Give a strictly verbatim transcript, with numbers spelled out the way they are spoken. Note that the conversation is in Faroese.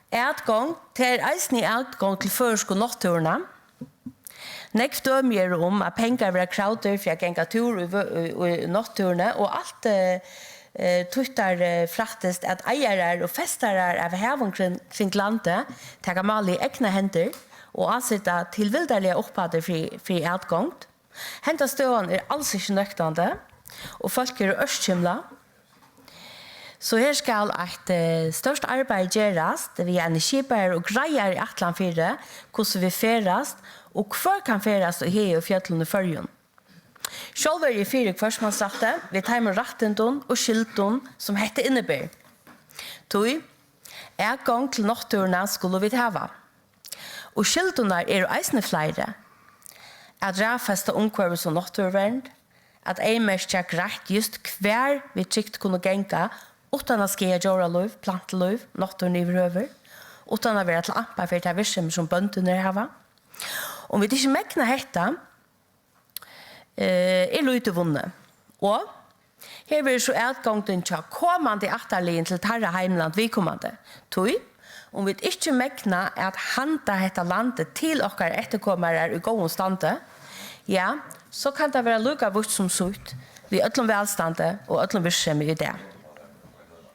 Atgongd, tað er eisini atgongd til føroysku náttúruna. Nógv dømi eru um, at pengar verða kravdir fyri at ganga túr í vø-, í, í náttúruni, og alt, eh, eh, títtari frættist, at eigarar og festarar av havi kring, kring landið taka málið í egnar hendur og áseta tilvildarligar upphæddir fyri, fyri atgongd. Henda støðan er als ikki nøktandi, og fólk eru ørkymlað. So her skal eitt, eh, stórt arbeiði gerast við eini skipaðari og greiðari ætlan fyri, hvussu vit ferðast, og hvør kann ferðast í haga og fjøllum í Føroyum. Sjálv eri eg fyri hvørsmannsrætti við teimum rættindum og skyldum, sum hetta inniber. Tí, atgongd til náttúruna skulu vit hava. Og skyldurnar eru eisini fleiri. At raðfesta umhvørvis- og náttúruvernd, at eyðmerkja greitt júst hvar vit trygt kunnu ganga, uttan at skaða djóralív, plantulív, náttúruna yvirhøvur, uttan at vera til ampa fyri tær virksemir, sum bøndurnir hava. Um vit ikki megna hetta, eh, er lítið vunnið. Og her verður so atgongdin hjá komandi ættarliðum til teirra heimland viðkomandi. Tí, um vit ikki megna at handa hetta landið til okkara eftirkomarar í góðum standi, ja, so kann tað vera líka vítt sum sítt við øllum vælstandi og øllum virksemi í dag.